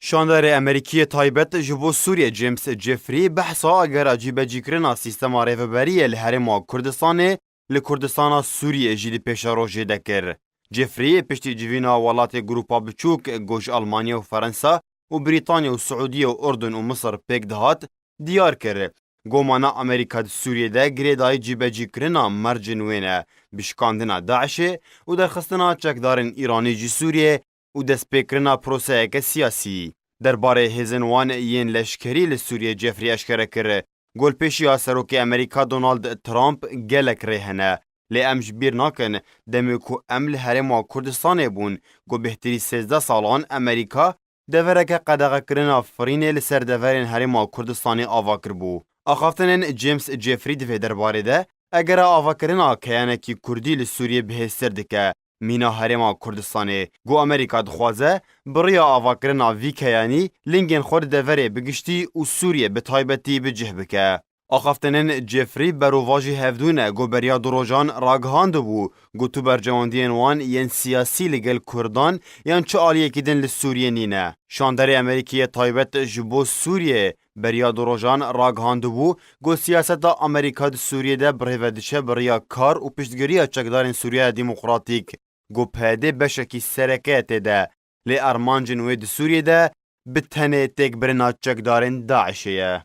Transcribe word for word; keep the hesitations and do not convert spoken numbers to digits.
Şandarê Amerîkî yê taybet ji bo Sûriyê James Jeffrey behsa agera cîbecîkirina sîstema rêveberiyê li Herêma Kurdistanê li Kurdistana Sûriyê jî di pêşerojê de kir. Jeffrey piştî civîna welatê Grûpa Biçûk ku ji Almanya û Ferensa û Brîtanya û Siûdiye û Urdun û Misir pêk dihat, diyar kir, gomana Amerîka di Sûriyê de girêdayî cîbecîkirina mercên wê ne, bi şikandina DAIŞê û derxistina çekdarên Îranî ji Sûriyê û destpêkirina proseyeke siyasî. Derbarê hêzên wan yên leşkerî li Sûriyê Jeffrey eşkere kir, golpêşiya serokê Amerîka Donald Trump gelek rê hene, lê em ji bîr nakin, demê ku em li Herêma Kurdistanê bûn, ku bêhtirî sêzdeh salan Amerîka devereke qedexekirina firînê li ser deverên Herêma Kurdistanê ava kiribû. Axaftinên James Jeffrey di vê derbarê de egera avakirina keyanekî Kurdî li Sûriyê bihêztir dike mîna Herêma Kurdistanê, ku Amerîka dixwaze bi riya avakirina vî keyanî lingên xwe di deverê bi giştî û Sûriyê bi taybetî bi cih bike. Axaftinên Jeffrey berovajî hevdû ne ku beriya du rojan ragihandibû ku tu berjewendiyên wan yên siyasî li gel Kurdan yan çi aliyekî din li Sûriyê nîne. Şandarê Amerîkî yê taybet ji bo Sûriyê beriya du rojan ragihandibû ku siyaseta Amerîka di Sûriyê de bi rê ve diçe bi riya kar û piştgiriya çekdarên Sûriya Demokratîk, ku P Y D beşekî sereke ye tê de, lê armancên wê di Sûriyê de bi tenê têkbirina çekdarên DAIŞê ye.